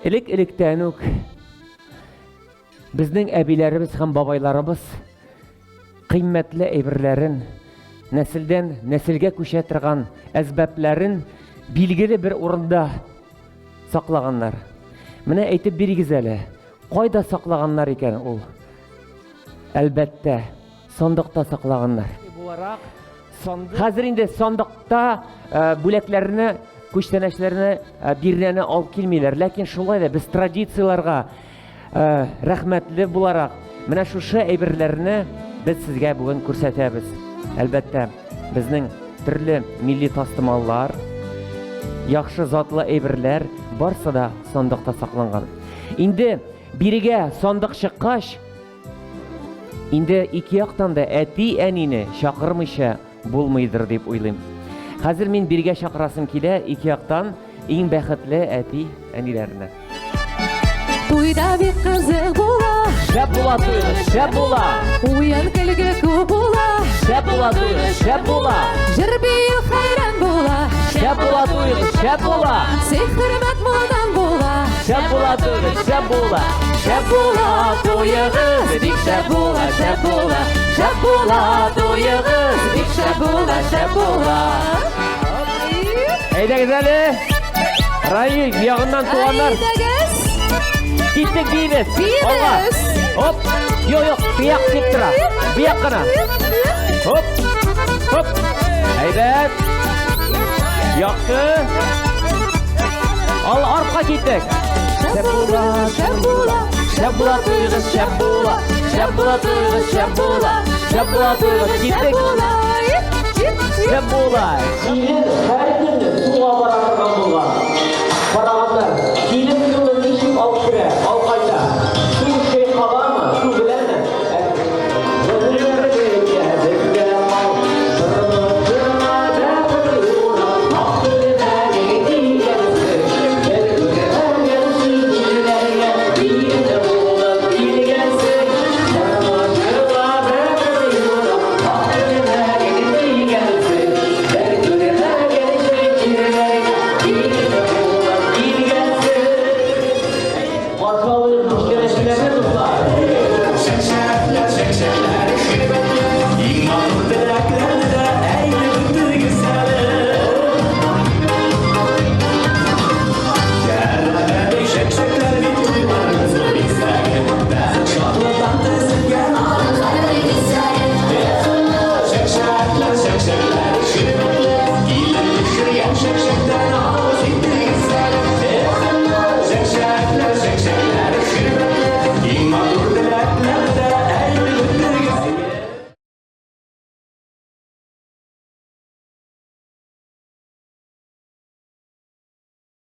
Элек-электән үк безнең әбиләребез һәм бабайларыбыз кыйммәтле әйберләрен, нәселдән нәселгә күчә торган әсбапларын билгеле бер урында саклаганнар. Менә әйтеп бирегез әле, кайда саклаганнар икән ул? Әлбәттә, сандыкта саклаганнар. Буларак, хәзер инде сандыкта э, бүләкләрне, күчтәнәчләрне, э, бирнәне алып килмиләр. Ләкин шулай да без традицияләргә э, рәхмәтле буларак, менә шушы әйберләрне без сезгә бүген күрсәтәбез. Әлбәттә, безнең төрле милли тастымаллар, яхшы затлы әйберләр барсы да сандыкта сакланган. Инде бирегә сандык чыккач, Инде ике яктан да әти-әнине чакырмыйча булмыйдыр дип уйлыйм. Хәзер мин биргә чакырасым килә ике яктан иң бәхетле әти-әниләрне. Туйда бик кызык була. Шәп була туйгыз, шәп була. Уен көлке күп була. Шәп була туйгыз, шәп була. Җыр бию хәйран була. Шәп була туйгыз, шәп була. Сый хөрмәт мулдан була. Шәп була туйгыз, шәп була. Шәп була туегыз, бик шәп була, шәп була. Шәп була туегыз, бик шәп була, шәп була. Әйдәгез әле. Раил ягыннан туганнар. Әйдәгез. Киттек биибез. Биибез. Алга. Оп. Юк, юк, бияк дип тора. Бияк кына. Оп. Оп. Әйбәт. Яхшы. Ал артка киттек. Шәп була, шәп була. Шәп була туегыз, шәп була. Шәп була туегыз, шәп була. Шәп була туегыз, Шәп киттек. була. Шәп була. Килен һәр көнне суга бара.